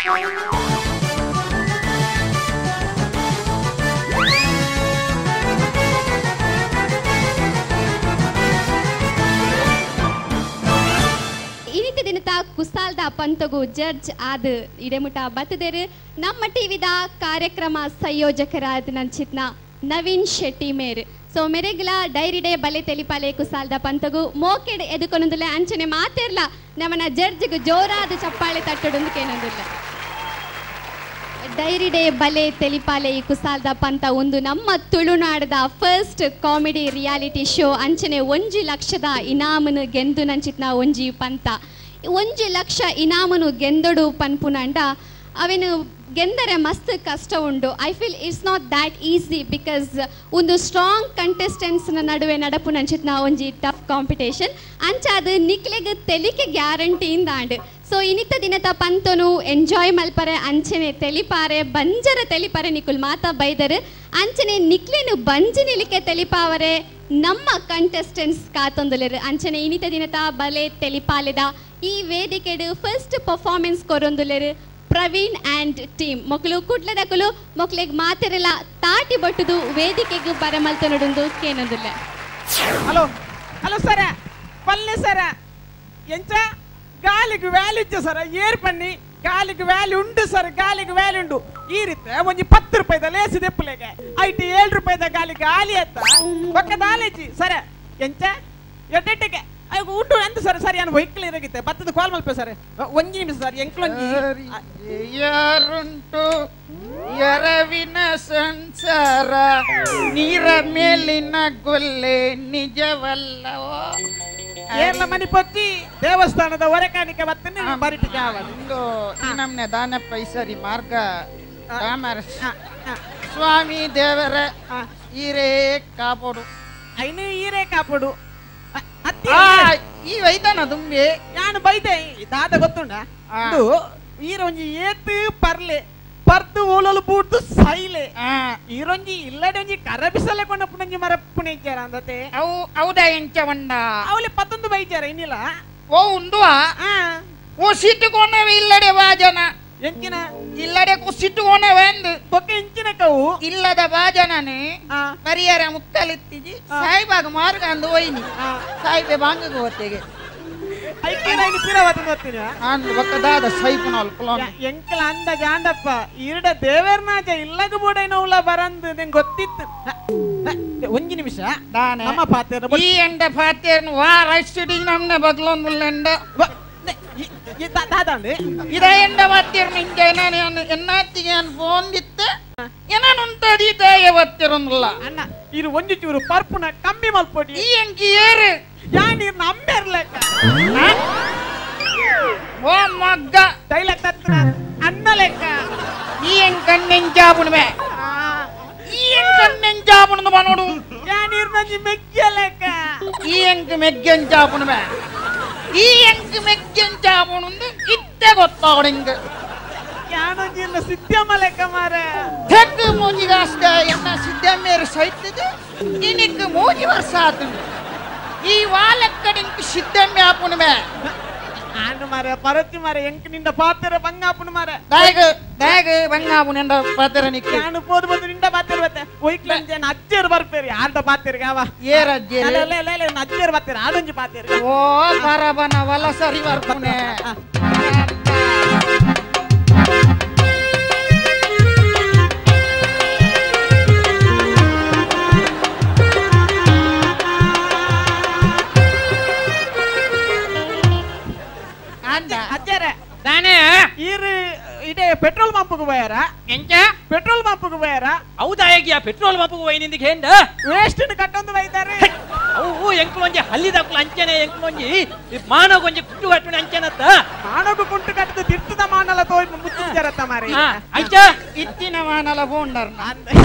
ಇನಿತ ದಿನತ ಕುಸಾಲ್ದ ಪಂತಗು ಜಡ್ಜ್ ಆದ ಇಡೆಮುಟ ಬತ್ತದೇರು ನಮ್ಮ ಟಿವಿದ ಕಾರ್ಯಕ್ರಮ ಸಂಯೋಜಕರಾದ ನಂಚಿತ್ನ ನವೀನ್ ಶೆಟ್ಟಿ ಮೇರ್. ಸೊ ಮೆರೆಗ್ಲ ಡೈರಿ ಡೇ ಬಲೆ ತೆಲಿಪಾಲೆ ಕುಸಾಲ್ದ ಪಂತಗು ಮೋಕೆಡ್ ಎದುಕೊನೊಂದುಲ್ಲ ಅಂಚನೆ ಮಾತಿರ್ಲ ನಮ್ಮನ ಜಡ್ಜ್ಗೆ ಜೋರಾದ ಚಪ್ಪಾಳೆ ತಟ್ಟಡೊಂದು ಕೇನೊಂದುಲ್ಲ. ಡೈರಿ ಡೇ ಬಲೆ ತೆಲಿಪಾಲೆ ಈ ಕುಸಾಲ್ದ ಪಂತ ಒಂದು ನಮ್ಮ ತುಳುನಾಡದ first comedy reality show. ಅಂಚನೆ 1 ಲಕ್ಷದ ಇನಾಮನು ಗೆಂದು ನಂಚಿತ್ನ ಒಂಜಿ ಪಂತ 1 ಲಕ್ಷ ಇನಾಮನು ಗೆಂದೊಡು ಪನ್ಪುನಂಡ ಅವೇನು ಗೆಂದರೆ ಮಸ್ತ್ ಕಷ್ಟ ಉಂಡು. I feel it's not that easy because ಒಂದು ಸ್ಟ್ರಾಂಗ್ ಕಂಟೆಸ್ಟೆಂಟ್ಸ್ನ ನಡುವೆ ನಡಪು ನಂಚಿತ್ನ ಒಂಜಿ ಟಫ್ ಕಾಂಪಿಟೇಷನ್ ಅಂಚಾದ ನಿಕ್ಲೆಗ್ ತೆಲಿಕೆ ಗ್ಯಾರಂಟಿ ಇಂದಾಂಡ್. ಸೊ ಇನಿತ ದಿನತ ಪಂತನು ಎಂಜಾಯ್ ಮಲ್ಪರೆ ಅಂಚನೆ ತೆಲಿಪಾರೆ ಬಂಜರ ತೆಲಿಪಾರೆ ನಿಕುಲ್ ಮಾತಾ ಬೈದರು ಅಂಚನೆ ನಿಕ್ಲೆನು ಬಂಜಿ ನಿಲಿಕೆ ತೆಲಿಪಾವರೆ ನಮ್ಮ ಕಂಟೆಸ್ಟೆಂಟ್ಸ್ ಕಾತೊಂದುಲೆರು. ಅಂಚನೆ ಇನಿತ ದಿನತ ಬಲೆ ತೆಲಿಪಾಲೆದ ಈ ವೇದಿಕೆಡು ಫಸ್ಟ್ ಪರ್ಫಾರ್ಮೆನ್ಸ್ ಕೊರೊಂದುಲೆರು ಪ್ರವೀಣ್ ಆ್ಯಂಡ್ ಟೀಮ್. ಮಕ್ಕಳು ಕುಡ್ಲದಕಲು ಮಕ್ಳಿಗೆ ಮಾತಿರಲ್ಲ ತಾಟಿ ಬಟ್ಟುದು ವೇದಿಕೆಗೆ ಬರಮಲ್ತನೊಡೊಂದು ಕೇನೊಂದುಲ್ಲ. ಹಲೋ ಹಲೋ ಸರ ಪಲ್ಲೆ ಸರ ಎಂಚ ಗಾಲಿಗೆ ವ್ಯಾಲ್ಯೂ ಇಚ್ಚ ಸರ ಏರ್ ಪನ್ನಿ ಗಾಲಿಗೆ ವ್ಯಾಲ್ಯೂ ಉಂಡು ಸರ್ ಗಾಲಿಗೆ ವ್ಯಾಲ್ಯೂ ಉಂಡು. ಈ ರೀತಿ ಒಂಜಿ 10 ರೂಪಾಯಿದ ಲೇಸಿ ದೆಪ್ಪುಲೆಗೆ ಐಟಿ 7 ರೂಪಾಯಿದ ಗಾಲಿ ಗಾಲಿ ಅತ್ತ ಬೊಕ್ಕ ದಾಲೇಜಿ ಸರ ಎಂಚ ಎಡ್ಡೆಟ್ಟಿಗೆ ಉಂಡು ಅಂತ ಸರ್ ಸರ್ ಏನು ವೆಹಿಕಲ್ ಇರಗಿತ್ತೆ ಬತ್ತದ ಕಾಲ್ ಮಲ್ಪ ಸರ್ ಒಂಜಿ ನಿಮಿಷ ಸರ್ ಎಂಕ್ಲೊಂಜಿ ಯಾರುಂಟು ಎರವಿನ ಸಂಸಾರ ನೀರ ಮೇಲಿನ ಗೊಲ್ಲೆ ನಿಜವಲ್ಲವೋ. ಏರ್ಲ ಮನಿ ಪೊತ್ತಿ ದೇವಸ್ಥಾನದ ಹೊರಕಾಣಿಕೆ ಬತ್ತನೆ ಬರಿಟಿ ಒಂದು ನಮ್ನೆ ದಾನಪ್ಪ ಈ ಸರಿ ಮಾರ್ಗ ಸ್ವಾಮಿ ದೇವರ ಈರೇ ಕಾಪೋಡು ಐನು ಈರೇ ಕಾಪೋಡು. ಈ ವೈದಾನ ತುಂಬಿ ನಾನು ಬೈದೆ ದಾದ ಗೊತ್ತುಂಡ ಈರೊಂಜಿ ಏತ್ ಪರ್ಲೆ ಪರ್ದು ಓಲಲು ಬೂಡ್ದು ಸೈಲೆ ಈರೊಂಜಿ ಇಲ್ಲಡೊಂಜಿ ಕರಬಿಸಲೆ ಕೊಂಡ ಪುಣಂಜಿ ಮರ ಪುಣೆಚಾರ ಅಂದತೆ ಅವು ಹೌದ ಎಂಚ ಬಂಡ ಅವಲೆ ಪತ್ತೊಂದು ಬೈಚಾರ ಇನ್ನಿಲ್ಲ ಓ ಉಂಡುವಾ ಓ ಸಿಟ್ಟು ಕೊನವೆ ಇಲ್ಲಡೆ ಬಾಜನ ಎಂಚಿನ ಇಲ್ಲಡೆ ಸಿಟ್ಟು ಕೊನವೆ ಅಂದು ಬೊಕ್ಕ ಎಂಚಿನ ಕವು ಇಲ್ಲದ ಬಾಜನನೆ ಪರಿಹಾರ ಮುಕ್ಕಲಿತ್ತಿಜಿ ಸಾಯಿಬಾಗ ಮಾರ್ಗ ಅಂದು ಒಯ್ನಿ ಸಾಯಿಬೆ ಬಾಂಗ ಹೋತೆಗೆ ಎಂಕಲ ಅಂದ ಜಾಂಡಪ್ಪ ಈರಡ ದೇವೇರ್ನಾಚ ಇಲ್ಲಗ ಬೋಡೈನವುಲ ಬರಂದು ನಿಂಗೆ ಗೊತ್ತಿತ್ತು. ಒಂಜಿ ನಿಮಿಷ ನಮ್ಮ ಪಾತ್ರೆ ಈ ಎಂಡ ಪಾತ್ರೆ ವಾ ರೈಸ್ಟಿ ನಮ್ನೆ ಬಗ್ಲೊಂದುಲ್ಲ ಇದ ಎಂಡ ಬತ್ತಿರ ನಿಂಗೆ ಎನ್ನಾತಿಗೆ ಫೋನ್ ಇತ್ತು ಬತ್ತಿರಲ್ಲ ಅಣ್ಣ ಇದು ಒಂಜಿ ಚೂರು ಪರ್ಪುನ ಕಮ್ಮಿ ಮಲ್ಪೊಡಿ ಈ ಎಂಕಿ ಏರು ಯಾ ನೀರ್ ನಮ್ಮೆರ್ಲೆಕ್ಕ ಓ ಮಗ್ಗ ಡೈಲಾಗ್ ತತ್ರ ಅನ್ನ ಲೆಕ್ಕ ಈ ಎಂಕಣ್ಣೆಂಚಾಪುಣಮೆ ಈ ಎಂಕಣ್ಣೆಂಚಾಪುಣದು ಬನೋಡು ಯಾ ನೀರ್ ನಂಜಿ ಮೆಗ್ಗ ಲೆಕ್ಕ ಈ ಎಂಕ್ ಮೆಗ್ಗೆಂಚಾಪುಣಮೆ ಈ ಎಂಕ್ ಮೆಗ್ಗೆಂಚಾಪುಣಂದು ಇತ್ತೆ ಗೊತ್ತಾವಡಿಂಗ್ ಯಾನೊಂಜಿಲ್ಲ ಸಿದ್ದಮ್ಮ ಲೆಕ್ಕ ಮಾರ ತೆಗ್ಗು ಮೂಜಿಗಾಸ್ದ ಎನ್ನ ಸಿದ್ದಮ್ಮೇರು ಸೈತದೆ ಇನಿಕ್ ಮೂಜಿ ವರ್ಷ ಆತು ಈ ವಾಲಕ್ಕಡಿಂಕ್ ಸಿದ್ದಮ್ಮೆ ಆಪುಣಮೆ ಆನು ಮಾರ ಪರತಿ ಮಾರ ಎಂಕ್ ನಿಂದ ಪಾತ್ರ ಬಂಗಾಪುಣ ಮಾರ ದಾಯಗ ದಾಯಗ ಬಂಗಾಪುಣ ಎಂದ ಪಾತ್ರ ನಿಕ್ಕ ನಾನು ಪೋದು ಬಂದು ನಿಂದ ಪಾತ್ರ ಬತ್ತೆ ಒಯ್ಕ್ಲಂಜೆ ಅಜ್ಜೇರು ಬರ್ಪೇರಿ ಆಂದ ಪಾತ್ರ ಯಾವ ಏರ್ ಅಜ್ಜೇರು ಅಲ್ಲ ಅಲ್ಲ ಅಲ್ಲ ಅಜ್ಜೇರು ಬರ್ತೀರ ಆಡೊಂಜಿ ಪಾತ್ರ ಓ ಪರಬನ ವಲ ಸರಿ ಬರ್ಪುಣೆ. ಪೆಟ್ರೋಲ್ పంపుకు పోయారా? ಎಂಚ ಪೆಟ್ರೋಲ್ పంపుకు పోయారా? ಹೌದಾ ಹೇಗಿಯ ಪೆಟ್ರೋಲ್ పంపుకు పోయినందుకు ఏంద ವೇಸ್ಟ್ ಕಟ್ಟೊಂದು ಬೈತಾರೆ. ಅವು ಎಂಕ್ಲೊಂಜಿ ಹಲ್ಲಿದಕ್ಲು ಅಂಚನೆ ಎಂಕ್ಲೊಂಜಿ ಮಾನವ ಕೊಂಜಿ ಕುಂಟು ಕಟ್ಟುನೆ ಅಂಚನತ್ತ ಮಾನವ ಕುಂಟು ಕಟ್ಟದು ತಿರ್ತದ ಮಾನಲ ತೋಯ್ ಮುತ್ತಿಜರತ್ತ ಮಾರಿ ಅಂಚ ಇತ್ತಿನ ಮಾನಲ ಬೋಂಡರ್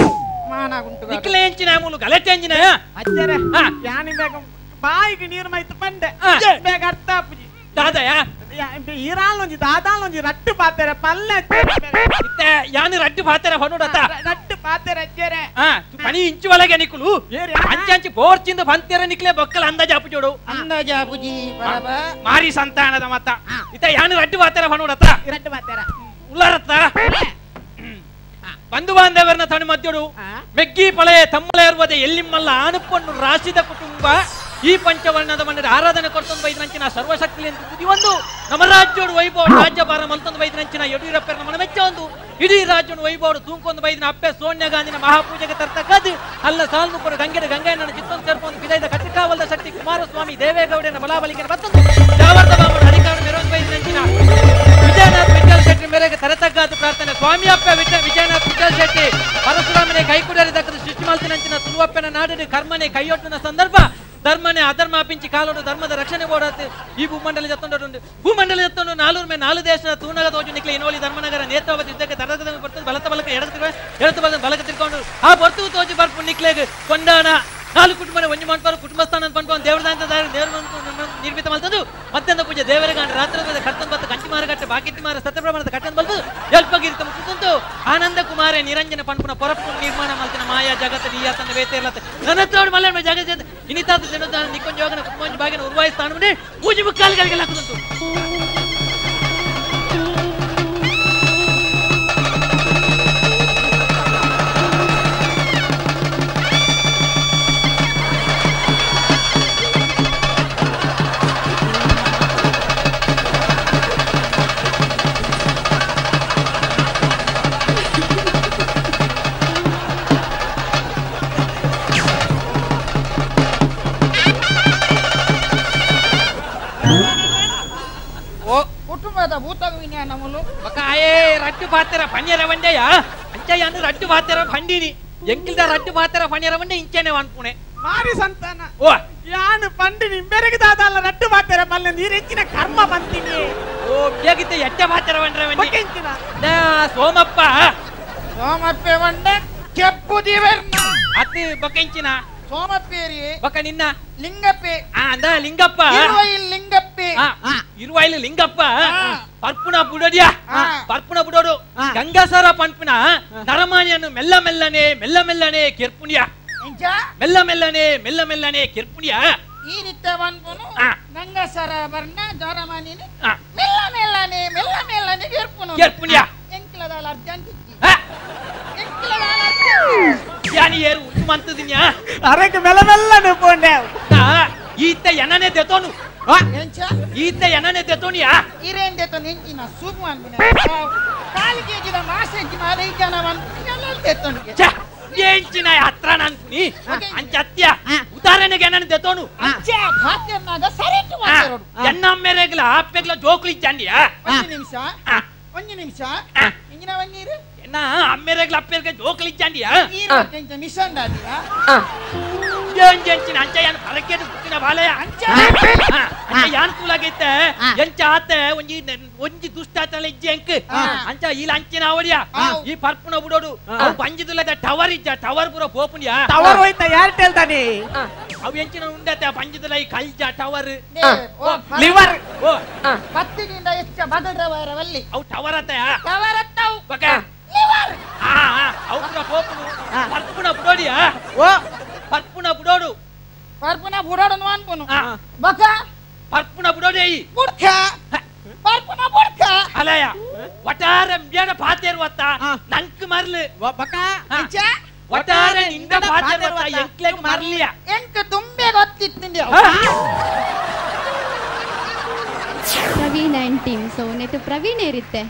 ಮಾನ ಕುಂಟು ನಿಕ್ಲೆ ಎಂಚಿನ ಮೂಲು ಗಲಟೆ ಎಂಚಿನ ಅಜ್ಜರ ಯಾನಿ ಬೇಗ ಬಾಯಿಗೆ ನೀರು ಮೈತು ಪಂಡೆ ಬೇಗ ಅರ್ಥ ಆಪುಜಿ ದಾದಯ ಈರಾಲೊಂಜಿ ದಾದಾಲೊಂಜಿ ರಟ್ಟು ಪಾತೆರೆ ಪಲ್ಲೆ ಇತ್ತೆ ಯಾನು ರಟ್ಟು ಪಾತೆರೆ ಹೊನುಡತ ರಟ್ಟು ಪಾತೆರೆ ಅಜ್ಜರೆ ಪನಿ ಇಂಚು ಒಳಗೆ ನಿಕ್ಕುಲು ಅಂಚೆ ಅಂಚೆ ಬೋರ್ಚಿಂದ ಬಂತೇರೆ ನಿಕ್ಲೆ ಬೊಕ್ಕಲ ಅಂದಾಜು ಅಪ್ಪುಜೋಡು ಅಂದಾಜು ಅಪ್ಪುಜಿ ಬರಬ ಮಾರಿ ಸಂತಾನದ ಮತ್ತ ಇತ್ತ ಯಾನು ರಟ್ಟು ಪಾತೆರೆ ಹೊನುಡತ ರಟ್ಟು ಪಾತೆರೆ ಉಳ್ಳಾರತ್ತ ಬಂಧು ಬಾಂಧವರನ್ನ ತಣ ಮಧ್ಯಡು ಮೆಗ್ಗಿ ಪಳೆಯ ತಮ್ಮಲೆರ್ವದೆ ಎಲ್ಲಿಮ್ಮಲ್ಲ ಆನುಪನ್ನು ರಾಶಿದ ಕುಟುಂಬ ಈ ಪಂಚವರ್ಣದ ಮಣ್ಣದ ಆರಾಧನೆ ಕೊಡ್ತೊಂದು ಬೈದ್ರಂಚಿನ ಸರ್ವಶಕ್ತಿ ಅಂತ ಒಂದು ನಮ್ಮ ರಾಜ್ಯೋಡು ವೈಭವ ರಾಜ್ಯ ಭಾರ ಮಲ್ತೊಂದು ಬೈದ್ರಂಚಿನ ಯಡಿಯೂರಪ್ಪರ ಮನ ಮೆಚ್ಚ ಒಂದು ಇಡೀ ರಾಜ್ಯವನ್ನು ವೈಭವ ತೂಂಕೊಂದು ಬೈದಿನ ಅಪ್ಪೆ ಸೋನಿಯಾ ಗಾಂಧಿನ ಮಹಾಪೂಜೆಗೆ ತರ್ತಕ್ಕದ್ದು ಅಲ್ಲ ಸಾಲ್ಮುಖರು ಗಂಗೆದ ಗಂಗೆಯನ್ನು ಚಿತ್ತೊಂದು ಸೇರ್ಕೊಂಡು ಬಿದೈದ ಕಟ್ಟಿಕಾವಲ್ದ ಶಕ್ತಿ ಕುಮಾರಸ್ವಾಮಿ ದೇವೇಗೌಡನ ಬಲಾಬಲಿಗೆ ಮತ್ತೊಂದು ಜಾವರ್ದ ಬಾಮುಡು ಅಧಿಕಾರ ಮೆರವಣಿಗೆ ಬೈದ್ರಂಚಿನ ವಿಜಯನಾಥ್ ವಿಠಲ್ ಶೆಟ್ಟಿ ಮೇರೆಗೆ ತರತಗ್ಗಾದ ಪ್ರಾರ್ಥನೆ ಸ್ವಾಮಿ ಅಪ್ಪ ವಿಜಯನಾಥ್ ವಿಠಲ್ ಶೆಟ್ಟಿ ಪರಶುರಾಮನೆ ಕೈಕುಡರಿ ದಕ್ಕದ ಸೃಷ್ಟಿ ಮಲ್ತಿನಂಚಿನ ತುಳುವಪ್ಪನ ನಾಡಿನ ಕರ್ಮನೆ ಕೈಯೊಟ್ಟಿನ ಸಂದರ್ಭ ಧರ್ಮನೆ ಅಧರ್ಮ ಪಿಂಚಿ ಕಾಲೋಡು ಧರ್ಮದ ರಕ್ಷಣೆ ಬೋಡಾತು ಈ ಭೂಮಂಡಲ ಜತ್ತೊಂಡು ಭೂಮಂಡಲ ಜತ್ತೊಂಡು ನಾಲೂರು ಮೇ ನಾಲು ದೇಶದ ತೂನಗ ತೋಜು ನಿಕ್ಲೆ ಇನೋಲಿ ಧರ್ಮನಗರ ನೇತ್ರಾವತಿ ಯುದ್ಧಕ್ಕೆ ತರಗದ ಬರ್ತದೆ ಬಲತ ಬಲಕ ಎಡತ ಎಡತ ಬಲ ಬಲಕ ತಿರ್ಕೊಂಡು ಆ ಬರ್ತು ತೋಜು ಬರ್ಪು ನಿಕ್ಲೆಗ್ ಕೊಂಡಾಣ ನಾಲ್ಕು ಕುಟುಂಬ ಒಂಜಿ ಮಾಡ್ತಾರೆ ಕುಟುಂಬ ಸ್ಥಾನ ಪನ್ಕೊಂಡು ದೇವರದಾಂತ ದೇವರ ನಿರ್ಮಿತ ಮಾಡ್ತದ್ದು ಮತ್ತೆಂದ ಪೂಜೆ ದೇವರಗಾಂಡ ರಾತ್ರಿ ಕರ್ತನ್ ಬತ್ತ ಕಂಚಿ ಮಾರಗಟ್ಟೆ ಬಾಕಿತ್ತಿ ಮಾರ ಸತ್ಯಪ್ರಮಾಣದ ಕಟ್ಟನ್ ಬಲ್ದು ಎಲ್ಪಗಿರಿ ತಮ್ಮ ಕುತಂತು ಆನಂದ ಕುಮಾರ ನಿರಂಜನ ಪನ್ಪುನ ಪೊರಪ್ಪು ನಿರ್ಮಾಣ ಮಾಡ್ತಿನ ಮಾಯಾ ಜಗತ್ತ ನೀಯ ತನ್ನ ವೇತೇರ್ಲತ್ತ ನನ್ನ ತೋಡು ಮಲ್ಲ ಜಗತ್ ಇನಿತಾತ ಜನದಾನ ನಿಕ್ಕೊಂಜ ಯೋಗನ ಕುಟುಂಬ ಬಾಗಿನ ಉರ್ವಾಯಿಸ್ತಾನ ಮುಂದೆ ಪೂಜೆ ಮುಕ್ಕಾಲುಗಳಿಗೆಲ್ಲ ಕುತಂತು ರಟ್ಟು ಪಾತ್ರ ಪಣ್ಯರ ವಂಡೆಯ ಅಂಚಯ್ಯ ರಟ್ಟು ಪಾತ್ರ ಫಂಡಿನಿ ಎಂಕಿಲ್ದ ರಟ್ಟು ಪಾತ್ರ ಪಣ್ಯರ ವಂಡೆ ಇಂಚನೆ ಅನ್ಪುಣೆ ಮಾರಿ ಸಂತಾನ ಓ ಯಾನು ಪಂಡಿನಿ ಬೆರಗ ದಾದಲ್ಲ ರಟ್ಟು ಪಾತ್ರ ಪಲ್ಲೆ ನೀರೆಂಚಿನ ಕರ್ಮ ಬಂತೀನಿ ಓ ಬೇಗಿದ್ದ ಎಟ್ಟೆ ಪಾತ್ರ ವಂಡ್ರೆ ವಂಡಿ ಸೋಮಪ್ಪ ಸೋಮಪ್ಪೆ ವಂಡೆ ಕೆಪ್ಪು ದಿವರ್ನ ಅತಿ ಬಕೆಂಚಿನ ಸೋಮಪ್ಪೇರಿ ಬಕ ನಿನ್ನ ಲಿಂಗಪ್ಪೆ ಅಂದ ಲಿಂಗಪ್ಪ ಇರುವೈಲ್ ಲಿಂಗಪ್ಪೆ ಇರುವೈಲ್ ಲಿಂಗಪ್ಪ ಪರ್ಪುಣ ಬುಡೋಡಿಯ ಪರ್ಪುಣ ಬುಡೋಡು ಗಂಗಾಸರ ಪಂಪುನ ನರಮಾನಿಯನ್ನು ಮೆಲ್ಲ ಮೆಲ್ಲನೆ ಮೆಲ್ಲ ಮೆಲ್ಲನೆ ಕೆರ್ಪುಣಿಯ ಮೆಲ್ಲ ಮೆಲ್ಲನೆ ಮೆಲ್ಲ ಮೆಲ್ಲನೆ ಕೆರ್ಪುಣಿಯ ಈ ರೀತಿ ಪನ್ಪುನು ಗಂಗಾಸರ ಬರ್ಣ ಜರಮಾನಿನಿ ಮೆಲ್ಲ ಮೆಲ್ಲನೆ ಮೆಲ್ಲ ಮೆಲ್ಲನೆ ಕೆರ್ಪುನು ಕೆರ್ಪುಣಿಯ ಎಂಕಿಲದಾಲ ಅರ್ಜಂಟ್ ಯಾನಿ ಏರು ಉಂಟು ಮಂತದಿನ್ಯಾ ಅರೆಗೆ ಮೆಲ್ಲ ಮೆಲ್ಲನೆ ಪೋಂಡೆ ಈತ ಎನನೆ ದೆತೋನು ಈತ ಎನನೆ ದೆತೋನಿಯಾ ಇರೇನ್ ದೆತೋನು ಎಂಚಿನ ಸೂಪು ಅನ್ಪುನೆ ಕಾಲು ಕೆಜಿದ ಮಾಸೆಂಚಿ ಮಾದೈ ಜನ ಅನ್ಪುನೆ ದೆತೋನು ಎಂಚಿನ ಹತ್ರ ಅನ್ಪುನಿ ಅಂಚತ್ಯ ಉದಾಹರಣೆಗೆ ಎನನೆ ದೆತೋನು ಭಾತ್ಯನ್ನಾಗ ಸರಿಟು ಮಾತಾಡೋಡು ಎನ್ನ ಅಮ್ಮೆರೆಗ್ಲ ಅಪ್ಪೆಗ್ಲ ಜೋಕ್ಲಿ ಇಜ್ಜಂಡಿಯಾ ಒಂದು ನಿಮಿಷ ಒಂದು ನಿಮಿಷ ಇಂಜಿನ ಬನ್ನೀರು ಎನ್ನ ಅಮ್ಮೆರೆಗ್ಲ ಅಪ್ಪೆರ್ಗೆ ಜೋಕ್ಲಿ ಇಜ್ಜಂಡಿಯಾ ಮಿಷನ್ ದಾದಿಯಾ ಎಂಚಿನ ಅಂಚ ಯಾನ್ ಪರಕೆಡು ಕುತ್ತಿನ ಬಾಲಯ ಅಂಚ ಅಂಚ ಯಾನ್ ಕೂಲಾಗೈತೆ ಎಂಚ ಆತೆ ಒಂಜಿ ಒಂಜಿ ದುಷ್ಟ ಆತಲ ಇಜ್ಜಿ ಎಂಕ್ ಅಂಚ ಈಲ ಅಂಚಿನ ಅವಡಿಯ ಈ ಪರ್ಪುನ ಬುಡೋಡು ಅವು ಪಂಜಿದುಲ್ಲದ ಟವರ್ ಇಜ್ಜ ಟವರ್ ಪೂರ ಪೋಪುನಿಯಾ ಟವರ್ ಹೋಯ್ತ ಏರ್ಟೆಲ್ ತಾನೆ ಅವು ಎಂಚಿನ ಉಂಡತೆ ಪಂಜಿದುಲ್ಲ ಈ ಕಲ್ಜ ಟವರ್ ಲಿವರ್ ಓ ಪತ್ತಿಗಿಂದ ಹೆಚ್ಚ ಬಗಡ್ರವರವಲ್ಲಿ ಅವು ಟವರ್ ಆತ ಟವರ್ ಅತ್ತವು ಬಕ ಲಿವರ್ ಆ ಅವು ಪೂರ ಪೋಪುನು ಪರ್ಪುನ ಬುಡೋಡಿಯಾ ಓ ಪರ್ಪುನ ಬುಡೋಡು ಪರ್ಪುನ ಬುಡೋಡು ಅನ್ಪುನು ಬಕ ಪರ್ಪುನ ಬುಡೋಡೆ ಬುಡ್ಕ ಪರ್ಪುನ ಬುಡ್ಕ ಅಲಯ ಒಟ್ಟಾರೆ ಮೇಡ ಪಾತೇರುವತ್ತ ನಂಕ್ ಮರ್ಲು ಬಕ ಒಟ್ಟಾರೆ ನಿಂದ ಪಾತೇರುವತ್ತ ಎಂಕ್ಲೆಗ್ ಮರ್ಲಿಯ ಎಂಕ್ ತುಂಬೆ ಗೊತ್ತಿತ್ತಿಂದ ಪ್ರವೀಣ್ ಅಂಡ್ ಟೀಮ್ ಸೊ ನೆಟ್ಟು ಪ್ರವೀಣ್ ಏರಿತ್ತೆ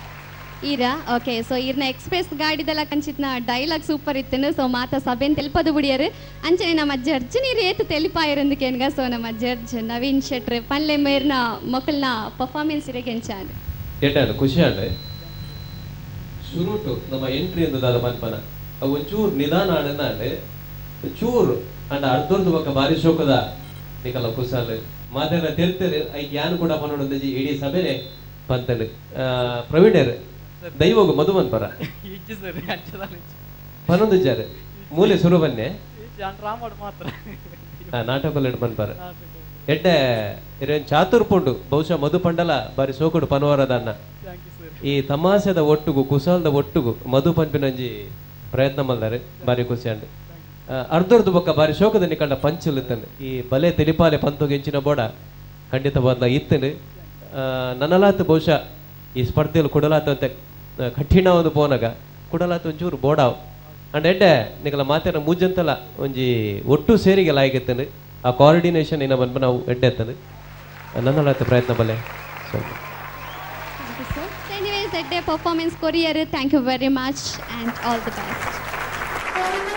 ಈರಾ ಓಕೆ ಸೊ ಇರ್ನ ಎಕ್ಸ್ಪ್ರೆಸ್ ಗಾಡಿದೆಲ್ಲ ಕಂಚಿತ್ನ ಡೈಲಾಗ್ ಸೂಪರ್ ಇತ್ತನು ಸೊ ಮಾತಾ ಸಭೆನ್ ತೆಲ್ಪದು ಬುಡಿಯರು ಅಂಚನೆ ನಮ್ಮ ಜಡ್ಜ್ ನೀರು ಏತು ತೆಲಿಪಾಯರಂದಕ್ಕೇನ್ಗ ಸೊ ನಮ್ಮ ಜಡ್ಜ್ ನವೀನ್ ಶೆಟ್ರ್ ಪಲ್ಲೆ ಮೇರ್ನ ಮಕ್ಕಳನ್ನ ಪರ್ಫಾರ್ಮೆನ್ಸ್ ಇರಗೆ ಎಂಚಾಂಡ್ ಎಟಾಂಡ್ ಖುಷಿ ಆಂಡ್ ಶುರುಟು ನಮ್ಮ ಎಂಟ್ರಿ ಎಂದದಾದ ಪನ್ಪನ ಅವು ಒಂಚೂರು ನಿಧಾನ ಆಡಂದಾಂಡ್ ಚೂರು ಅಂಡ ಅರ್ಧೊರ್ದು ಬೊಕ್ಕ ಬಾರಿ ಶೋಕದ ನಿಕಲ ಕುಸಾಲ್ ಮಾತೆಲ್ಲ ತೆರ್ತೇರು ಐಕ್ ಯಾನ್ ಕೂಡ ಪನ್ನೊಂದು ಇಡೀ ಸಭೆನೆ ಪಂತಂಡ್ ಪ್ರವೀಣರ್ ದೈವಗು ಮಧುವನ್ ಪರ ಪನ್ನೊಂದು ಜಾರೆ ಮೂಲೆ ಸುರು ಬನ್ನೆ ನಾಟಕ ಪನ್ಪರ ಎಡ್ಡೆ ಇರೇನ್ ಚಾತುರ್ಪುಂಡು ಬಹುಶಃ ಮಧು ಪಂಡಲ ಬಾರಿ ಸೋಕುಡು ಪನ್ವಾರದನ್ನ ಈ ತಮಾಸೆದ ಒಟ್ಟುಗು ಕುಸಾಲ್ದ ಒಟ್ಟುಗು ಮಧು ಪನ್ಪಿನಂಜಿ ಪ್ರಯತ್ನ ಮಲ್ದಾರೆ ಬಾರಿ ಖುಷಿ ಅಂಡ್ ಅರ್ಧರ್ದು ಬೊಕ್ಕ ಬಾರಿ ಶೋಕದ ನಿಕಂಡ ಪಂಚಲ್ ಇತ್ತಂಡು ಈ ಬಲೆ ತೆಲಿಪಾಲೆ ಪಂತೊಗೆಂಚಿನ ಬೋಡ ಖಂಡಿತ ಬಂದ ಇತ್ತಂಡು ನನ್ನಲಾತ್ ಬಹುಶಃ ಈ ಸ್ಪರ್ಧೆಯಲ್ಲಿ ಕೊಡಲಾತಂತೆ ಕಠಿಣ ಒಂದು ಪೋನಗ ಕುಡಲಾತ ಒಂಚೂರು ಬೋಡಾವ್ ಅಂಡ್ ಎಡ್ಡೆ ನಿಕಲ ಮಾತೆರ ಮೂಜಂತಲ ಒಂಜಿ ಒಟ್ಟು ಸೇರಿಗೆ ಲಾಯಕ್ ಆ ಕೋಆರ್ಡಿನೇಷನ್ ಏನ ಬಂದ್ಪ ನಾವು ಎಡ್ಡೆ ಎತ್ತಂದು ನನ್ನಲಾತ ಪ್ರಯತ್ನ ಬಲ್ಲೆ. ಸೊ ಎನಿವೇಸ್ ಎಡ್ಡೆ performance courier, thank you very much and all the best.